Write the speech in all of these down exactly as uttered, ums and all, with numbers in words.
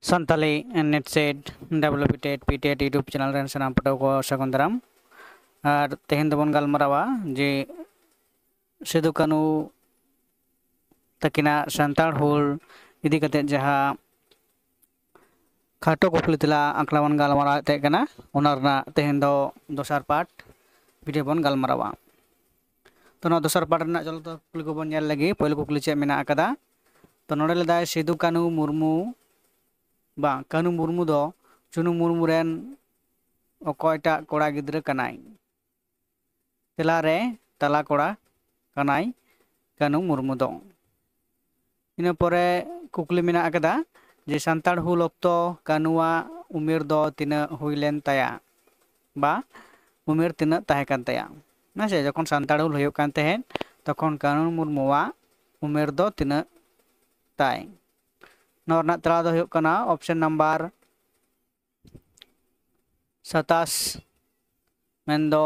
Santali NET SET, WB TET, PTET YouTube channel ᱨᱮᱱ ᱥᱟᱱᱟᱢ ᱯᱟᱹᱴᱷᱩᱣᱟᱹ ᱠᱚ ᱥᱟᱹᱜᱩᱱ ᱫᱟᱨᱟᱢ᱾ ᱟᱨ ᱛᱮᱦᱮᱧ ᱫᱚᱵᱚᱱ ᱜᱟᱞᱢᱟᱨᱟᱣᱟ ᱡᱮ ᱥᱤᱫᱩ ᱠᱟᱹᱱᱦᱩ ᱛᱟᱹᱠᱤᱱᱟᱜ ᱥᱟᱱᱛᱟᱲ ᱦᱩᱞ ᱤᱫᱤ ᱠᱟᱛᱮ ᱡᱟᱦᱟᱸ ᱠᱷᱟᱴᱚ ᱠᱩᱠᱞᱤ ᱛᱮᱞᱟ ᱟᱠᱷᱲᱟ ᱵᱚᱱ ᱜᱟᱞᱢᱟᱨᱟᱣᱮᱫ ᱛᱟᱦᱮᱸ ᱠᱟᱱᱟ, ᱚᱱᱟ ᱨᱮᱱᱟᱜ ᱛᱮᱦᱮᱧ ᱫᱚ ᱫᱚᱥᱟᱨ part video ᱵᱚᱱ ᱜᱟᱞᱢᱟᱨᱟᱣᱟ᱾ ᱛᱚ, ᱱᱚᱣᱟ ᱫᱚᱥᱟᱨ part ᱨᱮᱱᱟᱜ ᱪᱚᱞᱚ ᱛᱚ ᱠᱩᱠᱞᱤ ᱠᱚᱵᱚᱱ ᱧᱮᱞ ᱞᱮᱜᱮ᱾ ᱯᱳᱭᱞᱳ ᱠᱩᱠᱞᱤ ᱪᱮᱫ ᱢᱮᱱᱟᱜ ᱟᱠᱟᱫᱟ? ᱛᱚ, ᱱᱚᱰᱮ ᱞᱟᱹᱭᱫᱟᱭ ᱥᱤᱫᱩ ᱠᱟᱹᱱᱦᱩ ᱢᱩᱨᱢᱩ, ᱵᱟᱝ, ᱠᱟᱹᱱᱦᱩ ᱢᱩᱨᱢᱩ ᱫᱚ ᱪᱩᱱᱩ ᱢᱩᱨᱢᱩ ᱨᱮᱱ ᱚᱠᱚᱭᱴᱟᱜ ᱠᱚᱲᱟ ᱜᱤᱫᱽᱨᱟᱹ ᱠᱟᱱᱟᱭ? ᱛᱮᱞᱟ ᱨᱮ ᱛᱟᱞᱟ ᱠᱚᱲᱟ ᱠᱟᱱᱟᱭ ᱠᱟᱹᱱᱦᱩ ᱢᱩᱨᱢᱩ ᱫᱚ᱾ ᱤᱱᱟᱹ ᱯᱚᱨᱮ ᱠᱩᱠᱞᱤ ᱢᱮᱱᱟᱜ ᱟᱠᱟᱫᱟ ᱡᱮ ᱥᱟᱱᱛᱟᱲ ᱦᱩᱞ ᱚᱠᱛᱚ ᱠᱟᱹᱱᱦᱩᱣᱟᱜ ᱩᱢᱮᱨ ᱫᱚ ᱛᱤᱱᱟᱹᱜ ᱦᱩᱭ ᱞᱮᱱ ᱛᱟᱭᱟ ᱵᱟ ᱩᱢᱮᱨ ᱛᱤᱱᱟᱹᱜ ᱛᱟᱦᱮᱸ ᱠᱟᱱ ᱛᱟᱭᱟ? ᱦᱮᱸ ᱥᱮ, ᱡᱚᱠᱷᱚᱱ ᱥᱟᱱᱛᱟᱲ ᱦᱩᱞ ᱦᱩᱭᱩᱜ ᱠᱟᱱ ᱛᱟᱦᱮᱸᱫ, ᱛᱚᱠᱷᱚᱱ ᱠᱟᱹᱱᱦᱩ ᱢᱩᱨᱢᱩᱣᱟᱜ ᱩᱢᱮᱨ ᱫᱚ ᱛᱤᱱᱟᱹᱜ ᱛᱟᱭ? ᱱᱚᱣᱟ ᱨᱮᱱᱟᱜ ᱛᱮᱞᱟ ᱫᱚ ᱦᱩᱭᱩᱜ ᱠᱟᱱᱟ option number ᱥᱟᱛᱟᱥ, ᱢᱮᱱᱫᱚ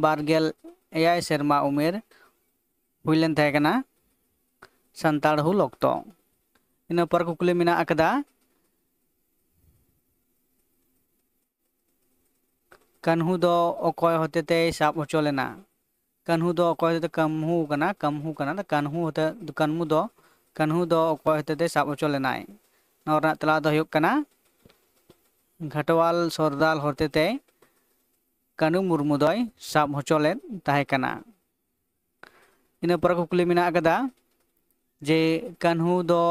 ᱵᱟᱨᱜᱮᱞ ᱮᱭᱟᱭ ᱥᱮᱨᱢᱟ ᱩᱢᱮᱨ ᱦᱩᱭ ᱞᱮᱱ ᱛᱟᱦᱮᱸ ᱠᱟᱱᱟ ᱥᱟᱱᱛᱟᱲ ᱦᱩᱞ ᱚᱠᱛᱚ᱾ ᱤᱱᱟᱹ ᱯᱚᱨ ᱠᱩᱠᱞᱤ ᱢᱮᱱᱟᱜ ᱟᱠᱟᱫᱟ, ᱠᱟᱹᱱᱦᱩ ᱫᱚ ᱚᱠᱚᱭ ᱦᱚᱛᱮᱛᱮᱭ ᱥᱟᱵ ᱦᱚᱪᱚ ᱞᱮᱱᱟ? ᱠᱟᱹᱱᱦᱩ ᱫᱚ ᱚᱠᱚᱭ ᱦᱚᱛᱮᱛᱮ, ᱠᱟᱹᱢᱦᱩ ᱠᱟᱱᱟ, ᱠᱟᱹᱢᱦᱩ ᱠᱟᱱᱟ, ᱠᱟᱹᱱᱦᱩ ᱦᱚᱛᱮ, ᱠᱟᱹᱱᱦᱩ ᱫᱚ ᱚᱠᱚᱭ ᱦᱚᱛᱮᱛᱮ ᱥᱟᱵ ᱦᱚᱪᱚ ᱞᱮᱱᱟᱭ? ᱱᱚᱣᱟ ᱨᱮᱱᱟᱜ ᱛᱮᱞᱟ ᱫᱚ ᱦᱩᱭᱩᱜ ᱠᱟᱱᱟ ᱜᱷᱟᱴᱣᱟᱞ ᱥᱚᱨᱫᱟᱨ ᱦᱚᱛᱮᱛᱮ ᱠᱟᱹᱱᱦᱩ ᱢᱩᱨᱢᱩ ᱫᱚᱭ ᱥᱟᱵ ᱦᱚᱪᱚ ᱞᱮᱫ ᱛᱟᱦᱮᱸ ᱠᱟᱱᱟ᱾ ᱤᱱᱟᱹ ᱯᱚᱨᱮ ᱠᱩᱠᱞᱤ ᱢᱮᱱᱟᱜ ᱟᱠᱟᱫᱟ ᱡᱮ ᱠᱟᱹᱱᱦᱩ ᱫᱚ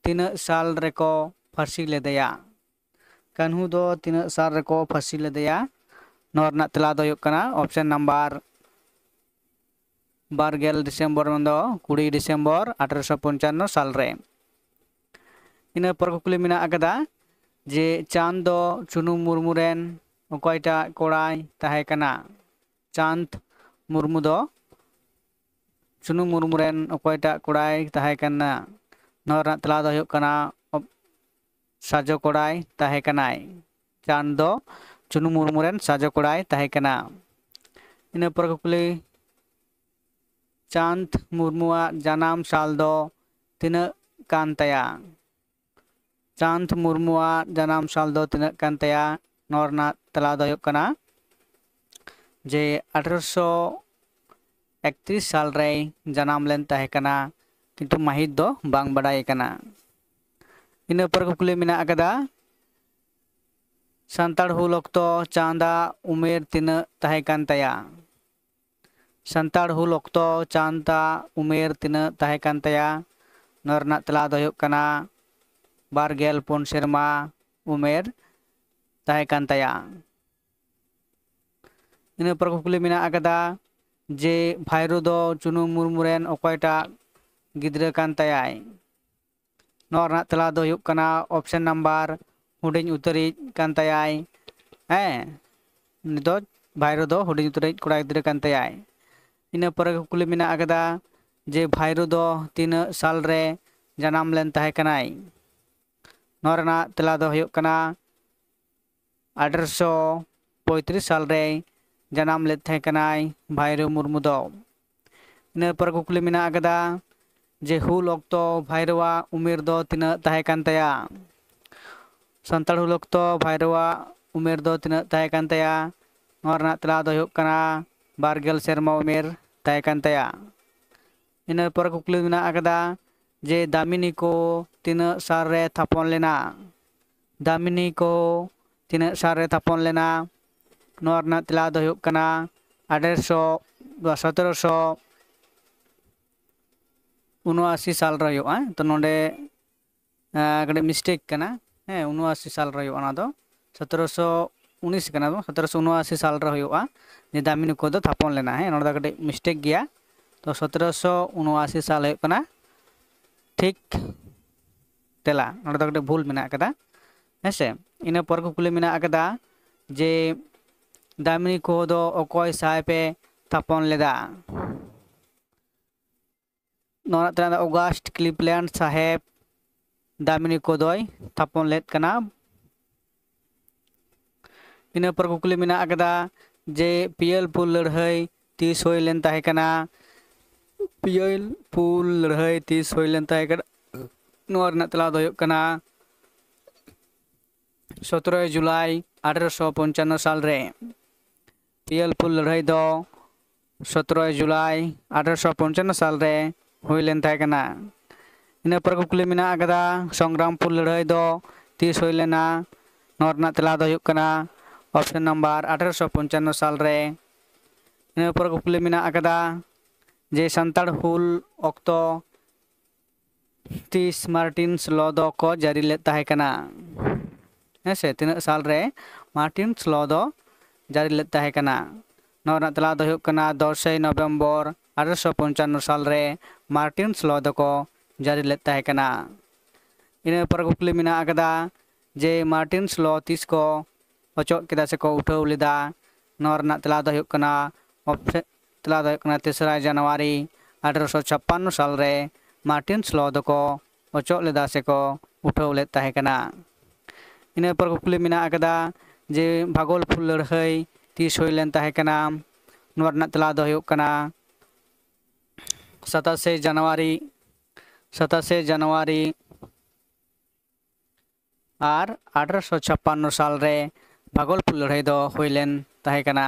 ᱛᱤᱱᱟᱹᱜ ᱥᱟᱞ ᱨᱮᱠᱚ ᱯᱷᱟᱹᱥᱤ ᱞᱮᱫᱮᱭᱟ? ᱠᱟᱹᱱᱦᱩ ᱫᱚ ᱛᱤᱱᱟᱹᱜ ᱥᱟᱞ ᱨᱮᱠᱚ ᱯᱷᱟᱹᱥᱤ ᱞᱮᱫᱮᱭᱟ? ᱱᱚᱣᱟ ᱨᱮᱱᱟᱜ ᱛᱮᱞᱟ ᱫᱚ ᱦᱩᱭᱩᱜ ᱠᱟᱱᱟ option number ᱵᱟᱨᱜᱮᱞ ᱰᱤᱥᱮᱢᱵᱚᱨ, ᱢᱮᱱᱫᱚ ᱠᱩᱲᱤ ᱰᱤᱥᱮᱢᱵᱚᱨ ᱟᱴᱷᱨᱚᱥᱚ ᱯᱚᱧᱪᱟᱱᱱᱚ ᱥᱟᱞ ᱨᱮ᱾ ᱤᱱᱟᱹ ᱯᱚᱨ ᱠᱩᱠᱞᱤ ᱢᱮᱱᱟᱜ ᱟᱠᱟᱫᱟ ᱡᱮ ᱪᱟᱸᱫᱽ ᱫᱚ ᱪᱩᱱᱩ ᱢᱩᱨᱢᱩ ᱨᱮᱱ ᱚᱠᱚᱭᱴᱟᱜ ᱠᱚᱲᱟᱭ ᱛᱟᱦᱮᱸ ᱠᱟᱱᱟ? ᱪᱟᱸᱫᱽ ᱢᱩᱨᱢᱩ ᱫᱚ ᱪᱩᱱᱩ ᱢᱩᱨᱢᱩ ᱨᱮᱱ ᱚᱠᱚᱭᱴᱟᱜ ᱠᱚᱲᱟᱭ ᱛᱟᱦᱮᱸ ᱠᱟᱱᱟ? ᱱᱚᱣᱟ ᱨᱮᱱᱟᱜ ᱛᱮᱞᱟ ᱫᱚ ᱦᱩᱭᱩᱜ ᱠᱟᱱᱟ op-, ᱥᱟᱡᱚ ᱠᱚᱲᱟᱭ ᱛᱟᱦᱮᱸ ᱠᱟᱱᱟᱭ᱾ ᱪᱟᱸᱫᱽ ᱫᱚ ᱪᱩᱱᱩ ᱢᱩᱨᱢᱩ ᱨᱮᱱ ᱥᱟᱡᱚ ᱠᱚᱲᱟᱭ ᱛᱟᱦᱮᱸ ᱠᱟᱱᱟ᱾ ᱤᱱᱟᱹ ᱯᱚᱨᱮ ᱠᱩᱠᱞᱤ, ᱪᱟᱸᱫᱽ ᱢᱩᱨᱢᱩᱣᱟᱜ ᱡᱟᱱᱟᱢ ᱥᱟᱞ ᱫᱚ ᱛᱤᱱᱟᱹᱜ ᱠᱟᱱ ᱛᱟᱭᱟ? ᱪᱟᱸᱫᱽ ᱢᱩᱨᱢᱩᱣᱟᱜ ᱡᱟᱱᱟᱢ ᱥᱟᱞ ᱫᱚ ᱛᱤᱱᱟᱹᱜ ᱠᱟᱱ ᱛᱟᱭᱟ? ᱱᱚᱣᱟ ᱨᱮᱱᱟᱜ ᱛᱮᱞᱟ ᱫᱚ ᱦᱩᱭᱩᱜ ᱠᱟᱱᱟ ᱡᱮ ᱟᱴᱷᱨᱚᱥᱚ ᱮᱠᱛᱨᱤᱥ ᱥᱟᱞ ᱨᱮᱭ ᱡᱟᱱᱟᱢ ᱞᱮᱱ ᱛᱟᱦᱮᱸ ᱠᱟᱱᱟ, ᱠᱤᱱᱛᱩ ᱢᱟᱹᱦᱤᱛ ᱫᱚ ᱵᱟᱝ ᱵᱟᱰᱟᱭ ᱠᱟᱱᱟ᱾ ᱤᱱᱟᱹ ᱯᱚᱨᱮ ᱠᱩᱠᱞᱤ ᱢᱮᱱᱟᱜ ᱟᱠᱟᱫᱟ, ᱥᱟᱱᱛᱟᱲ ᱦᱩᱞ ᱚᱠᱛᱚ ᱪᱟᱸᱫᱟᱜ ᱩᱢᱮᱨ ᱛᱤᱱᱟᱹᱜ ᱛᱟᱦᱮᱸ ᱠᱟᱱ ᱛᱟᱭᱟ? ᱥᱟᱱᱛᱟᱲ ᱦᱩᱞ ᱚᱠᱛᱚ ᱪᱟᱸᱫᱟᱜ ᱩᱢᱮᱨ ᱛᱤᱱᱟᱹᱜ ᱛᱟᱦᱮᱸ ᱠᱟᱱ ᱛᱟᱭᱟ? ᱱᱚᱣᱟ ᱨᱮᱱᱟᱜ ᱛᱮᱞᱟ ᱫᱚ ᱦᱩᱭᱩᱜ ᱠᱟᱱᱟ ᱵᱟᱨ ᱜᱮᱞ ᱯᱩᱱ ᱥᱮᱨᱢᱟ ᱩᱢᱮᱨ ᱛᱟᱦᱮᱸ ᱠᱟᱱ ᱛᱟᱭᱟ᱾ ᱤᱱᱟᱹ ᱯᱚᱨ ᱠᱩᱠᱞᱤ ᱢᱮᱱᱟᱜ ᱟᱠᱟᱫᱟ ᱡᱮ ᱵᱷᱟᱭᱨᱳ ᱫᱚ ᱪᱩᱱᱩ ᱢᱩᱨᱢᱩ ᱨᱮᱱ ᱚᱠᱚᱭᱴᱟᱜ ᱜᱤᱫᱽᱨᱟᱹ ᱠᱟᱱ ᱛᱟᱭᱟᱭ? ᱱᱚᱣᱟ ᱨᱮᱱᱟᱜ ᱛᱮᱞᱟ ᱫᱚ ᱦᱩᱭᱩᱜ ᱠᱟᱱᱟ option number ᱦᱩᱰᱤᱧ ᱩᱛᱟᱹᱨᱤᱡ ᱠᱟᱱ ᱛᱟᱭᱟᱭ᱾ ᱦᱮᱸ, ᱩᱱᱤ ᱫᱚ ᱵᱷᱟᱭᱨᱳ ᱫᱚ ᱦᱩᱰᱤᱧ ᱩᱛᱟᱹᱨᱤᱡ ᱠᱚᱲᱟ ᱜᱤᱫᱽᱨᱟᱹ ᱠᱟᱱ ᱛᱟᱭᱟᱭ᱾ ᱤᱱᱟᱹ ᱯᱚᱨᱮ ᱠᱩᱠᱞᱤ ᱢᱮᱱᱟᱜ ᱟᱠᱟᱫᱟ ᱡᱮ ᱵᱷᱟᱭᱨᱳ ᱫᱚ ᱛᱤᱱᱟᱹᱜ ᱥᱟᱞ ᱨᱮ ᱡᱟᱱᱟᱢ ᱞᱮᱱ ᱛᱟᱦᱮᱸ ᱠᱟᱱᱟᱭ? ᱱᱚᱣᱟ ᱨᱮᱱᱟᱜ ᱛᱮᱞᱟ ᱫᱚ ᱦᱩᱭᱩᱜ ᱠᱟᱱᱟ ᱟᱴᱷᱨᱚᱥᱚ ᱯᱚᱸᱭᱛᱨᱤᱥ ᱥᱟᱞ ᱨᱮᱭ ᱡᱟᱱᱟᱢ ᱞᱮᱫ ᱛᱟᱦᱮᱸ ᱠᱟᱱᱟᱭ ᱵᱷᱟᱭᱨᱳ ᱢᱩᱨᱢᱩ ᱫᱚ᱾ ᱤᱱᱟᱹ ᱯᱚᱨᱮ ᱠᱩᱠᱞᱤ ᱢᱮᱱᱟᱜ ᱟᱠᱟᱫᱟ ᱡᱮ ᱦᱩᱞ ᱚᱠᱛᱚ ᱵᱷᱟᱭᱨᱳᱣᱟᱜ ᱩᱢᱮᱨ ᱫᱚ ᱛᱤᱱᱟᱹᱜ ᱛᱟᱦᱮᱸ ᱠᱟᱱ ᱛᱟᱭᱟ? ᱥᱟᱱᱛᱟᱲ ᱦᱩᱞ ᱚᱠᱛᱚ ᱵᱷᱟᱭᱨᱳᱣᱟᱜ ᱩᱢᱮᱨ ᱫᱚ ᱛᱤᱱᱟᱹᱜ ᱛᱟᱦᱮᱸ ᱠᱟᱱ ᱛᱟᱭᱟ? ᱱᱚᱣᱟ ᱨᱮᱱᱟᱜ ᱛᱮᱞᱟ ᱫᱚ ᱦᱩᱭᱩᱜ ᱠᱟᱱᱟ ᱵᱟᱨ ᱜᱮᱞ ᱥᱮᱨᱢᱟ ᱩᱢᱮᱨ ᱛᱟᱦᱮᱸ ᱠᱟᱱ ᱛᱟᱭᱟ᱾ ᱤᱱᱟᱹ ᱯᱚᱨᱮ ᱠᱩᱠᱞᱤ ᱢᱮᱱᱟᱜ ᱟᱠᱟᱫᱟ ᱡᱮ ᱫᱟᱢᱤᱱᱤ ᱠᱚ ᱛᱤᱱᱟᱹᱜ ᱥᱟᱞ ᱨᱮ ᱛᱷᱟᱯᱚᱱ ᱞᱮᱱᱟ? ᱫᱟᱢᱤᱱᱤ ᱠᱚ ᱛᱤᱱᱟᱹᱜ ᱥᱟᱞ ᱨᱮ ᱛᱷᱟᱯᱚᱱ ᱞᱮᱱᱟ? ᱱᱚᱣᱟ ᱨᱮᱱᱟᱜ ᱛᱮᱞᱟ ᱫᱚ ᱦᱩᱭᱩᱜ ᱠᱟᱱᱟ ᱟᱴᱷᱮᱨᱚᱥᱚ ᱥᱚᱛᱮᱨᱚᱥᱚ ᱩᱱᱚᱟᱥᱤ ᱥᱟᱞ ᱨᱮ ᱦᱩᱭᱩᱜᱼᱟ᱾ ᱛᱚ ᱱᱚᱰᱮ ᱟᱸ, ᱠᱟᱹᱴᱤᱡ mistake ᱠᱟᱱᱟ᱾ ᱦᱮᱸ, ᱩᱱᱚᱟᱥᱤ ᱥᱟᱞ ᱨᱮ ᱦᱩᱭᱩᱜᱼᱟ ᱚᱱᱟ ᱫᱚ᱾ ᱥᱚᱛᱮᱨᱚᱥᱚ ᱩᱱᱤᱥ ᱠᱟᱱᱟ ᱵᱟᱝ, ᱥᱚᱛᱮᱨᱚᱥᱚ ᱩᱱᱚᱟᱥᱤ ᱥᱟᱞ ᱨᱮ ᱦᱩᱭᱩᱜᱼᱟ ᱡᱮ ᱫᱟᱢᱤᱱᱤ ᱠᱚᱫᱚ ᱛᱷᱟᱯᱚᱱ ᱞᱮᱱᱟ᱾ ᱦᱮᱸ, ᱱᱚᱰᱮ ᱫᱚ ᱠᱟᱹᱴᱤᱡ mistake ᱜᱮᱭᱟ᱾ ᱛᱚ ᱥᱚᱛᱮᱨᱚᱥᱚ ᱩᱱᱚᱟᱥᱤ ᱥᱟᱞ ᱦᱩᱭᱩᱜ ᱠᱟᱱᱟ ᱴᱷᱤᱠ ᱛᱮᱞᱟ᱾ ᱱᱚᱰᱮ ᱫᱚ ᱠᱟᱹᱴᱤᱡ ᱵᱷᱩᱞ ᱢᱮᱱᱟᱜ ᱟᱠᱟᱫᱟ᱾ ᱦᱮᱸ ᱥᱮ, ᱤᱱᱟᱹ ᱯᱚᱨ ᱠᱩᱠᱞᱤ ᱢᱮᱱᱟᱜ ᱟᱠᱟᱫᱟ ᱡᱮ ᱫᱟᱢᱤᱱᱤ ᱠᱚᱫᱚ ᱚᱠᱚᱭ ᱥᱟᱦᱮᱵᱽ ᱮ ᱛᱷᱟᱯᱚᱱ ᱞᱮᱫᱟ? ᱱᱚᱣᱟ ᱨᱮᱱᱟᱜ ᱛᱮᱞᱟ ᱫᱚ ᱚᱜᱟᱥᱴ ᱠᱞᱤᱯᱞᱮᱱᱰ ᱥᱟᱦᱮᱵᱽ ᱫᱟᱢᱤᱱᱤ ᱠᱚᱫᱚᱭ ᱛᱷᱟᱯᱚᱱ ᱞᱮᱫ ᱠᱟᱱᱟ᱾ ᱤᱱᱟᱹ ᱯᱚᱨ ᱠᱩᱠᱞᱤ ᱢᱮᱱᱟᱜ ᱟᱠᱟᱫᱟ ᱡᱮ ᱯᱤᱭᱟᱹᱞ ᱯᱩᱞ ᱞᱟᱹᱲᱦᱟᱹᱭ ᱛᱤᱥ ᱦᱩᱭ ᱞᱮᱱ ᱛᱟᱦᱮᱸ ᱠᱟᱱᱟ? ᱯᱤᱭᱟᱹᱞ ᱯᱩᱞ ᱞᱟᱹᱲᱦᱟᱹᱭ ᱛᱤᱥ ᱦᱩᱭ ᱞᱮᱱ ᱛᱟᱦᱮᱸ ᱠᱟᱱᱟ? ᱱᱚᱣᱟ ᱨᱮᱱᱟᱜ ᱛᱮᱞᱟ ᱫᱚ ᱦᱩᱭᱩᱜ ᱠᱟᱱᱟ ᱥᱚᱛᱨᱚᱭ ᱡᱩᱞᱟᱭ ᱟᱴᱷᱨᱚᱥᱚ ᱯᱚᱧᱪᱟᱱᱱᱚ ᱥᱟᱞ ᱨᱮ᱾ ᱯᱤᱭᱟᱹᱞ ᱯᱷᱩᱞ ᱞᱟᱹᱲᱦᱟᱹᱭ ᱫᱚ ᱥᱚᱛᱨᱚᱭ ᱡᱩᱞᱟᱭ ᱟᱴᱷᱨᱚᱥᱚ ᱯᱚᱧᱪᱟᱱᱱᱚ ᱥᱟᱞ ᱨᱮ ᱦᱩᱭ ᱞᱮᱱ ᱛᱟᱦᱮᱸ ᱠᱟᱱᱟ᱾ ᱤᱱᱟᱹ ᱯᱚᱨᱮ ᱠᱩᱠᱞᱤ ᱢᱮᱱᱟᱜ ᱟᱠᱟᱫᱟ, ᱥᱚᱝᱜᱨᱟᱢ ᱯᱷᱩᱞ ᱞᱟᱹᱲᱦᱟᱹᱭ ᱫᱚ ᱛᱤᱥ ᱦᱩᱭ ᱞᱮᱱᱟ? ᱱᱚᱣᱟ ᱨᱮᱱᱟᱜ ᱛᱮᱞᱟ ᱫᱚ ᱦᱩᱭᱩᱜ ᱠᱟᱱᱟ option number ᱟᱴᱷᱨᱚᱥᱚ ᱯᱚᱧᱪᱟᱱᱱᱚ ᱥᱟᱞ ᱨᱮ᱾ ᱤᱱᱟᱹ ᱯᱚᱨᱮ ᱠᱩᱠᱞᱤ ᱢᱮᱱᱟᱜ ᱟᱠᱟᱫᱟ ᱡᱮ ᱥᱟᱱᱛᱟᱲ ᱦᱩᱞ ᱚᱠᱛᱚ ᱛᱤᱥ ᱢᱟᱨᱴᱤᱱᱥ ᱞᱚ ᱫᱚᱠᱚ ᱡᱟᱹᱨᱤ ᱞᱮᱫ ᱛᱟᱦᱮᱸ ᱠᱟᱱᱟ? ᱦᱮᱸ ᱥᱮ, ᱛᱤᱱᱟᱹᱜ ᱥᱟᱞ ᱨᱮ ᱢᱟᱨᱴᱤᱱᱥ ᱞᱚ ᱫᱚ ᱡᱟᱹᱨᱤ ᱞᱮᱫ ᱛᱟᱦᱮᱸ ᱠᱟᱱᱟ? ᱱᱚᱣᱟ ᱨᱮᱱᱟᱜ ᱛᱮᱞᱟ ᱫᱚ ᱦᱩᱭᱩᱜ ᱠᱟᱱᱟ ᱫᱚᱥᱮᱭ ᱱᱚᱵᱷᱮᱢᱵᱚᱨ ᱟᱴᱷᱨᱚᱥᱚ ᱯᱚᱧᱪᱟᱱᱱᱚ ᱥᱟᱞ ᱨᱮ ᱢᱟᱨᱴᱤᱱᱥ ᱞᱚ ᱫᱚᱠᱚ ᱡᱟᱹᱨᱤ ᱞᱮᱫ ᱛᱟᱦᱮᱸ ᱠᱟᱱᱟ᱾ ᱤᱱᱟᱹ ᱯᱚᱨᱮ ᱠᱩᱠᱞᱤ ᱢᱮᱱᱟᱜ ᱟᱠᱟᱫᱟ ᱡᱮ ᱢᱟᱨᱴᱤᱱᱥ ᱞᱚ ᱛᱤᱥ ᱠᱚ ᱚᱪᱚᱜ ᱠᱮᱫᱟ ᱥᱮᱠᱚ ᱩᱴᱷᱟᱹᱣ ᱞᱮᱫᱟ? ᱱᱚᱣᱟ ᱨᱮᱱᱟᱜ ᱛᱮᱞᱟ ᱫᱚ ᱦᱩᱭᱩᱜ ᱠᱟᱱᱟ option, ᱛᱮᱞᱟ ᱫᱚ ᱦᱩᱭᱩᱜ ᱠᱟᱱᱟ ᱛᱮᱥᱨᱟ ᱡᱟᱱᱩᱣᱟᱨᱤ ᱟᱴᱷᱨᱚᱥᱚ ᱪᱷᱟᱯᱯᱟᱱᱱᱚ ᱥᱟᱞ ᱨᱮ ᱢᱟᱨᱴᱤᱱᱥ ᱞᱚ ᱫᱚᱠᱚ ᱚᱪᱚᱜ ᱞᱮᱫᱟ ᱥᱮᱠᱚ ᱩᱴᱷᱟᱹᱣ ᱞᱮᱫ ᱛᱟᱦᱮᱸ ᱠᱟᱱᱟ᱾ ᱤᱱᱟᱹ ᱯᱚᱨ ᱠᱩᱠᱞᱤ ᱢᱮᱱᱟᱜ ᱟᱠᱟᱫᱟ ᱡᱮ ᱵᱷᱟᱜᱚᱞᱯᱩᱨ ᱞᱟᱹᱲᱦᱟᱹᱭ ᱛᱤᱥ ᱦᱩᱭ ᱞᱮᱱ ᱛᱟᱦᱮᱸ ᱠᱟᱱᱟ? ᱱᱚᱣᱟ ᱨᱮᱱᱟᱜ ᱛᱮᱞᱟ ᱫᱚ ᱦᱩᱭᱩᱜ ᱠᱟᱱᱟ ᱥᱟᱛᱟᱥᱮ ᱡᱟᱱᱩᱣᱟᱨᱤ, ᱥᱟᱛᱟᱥᱮ ᱡᱟᱱᱩᱣᱟᱨᱤ ᱟᱨ ᱟᱴᱷᱨᱚᱥᱚ ᱪᱷᱟᱯᱯᱟᱱᱱᱚ ᱥᱟᱞ ᱨᱮ ᱵᱷᱟᱜᱚᱞᱯᱩᱨ ᱞᱟᱹᱲᱦᱟᱹᱭ ᱫᱚ ᱦᱩᱭ ᱞᱮᱱ ᱛᱟᱦᱮᱸ ᱠᱟᱱᱟ᱾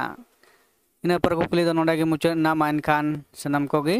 ᱤᱱᱟᱹ ᱯᱚᱨᱮ ᱠᱩᱠᱞᱤ ᱫᱚ ᱱᱚᱰᱮ ᱜᱮ ᱢᱩᱪᱟᱹᱫ ᱮᱱᱟ᱾ ᱢᱟ ᱮᱱᱠᱷᱟᱱ ᱥᱟᱱᱟᱢ ᱠᱚᱜᱮ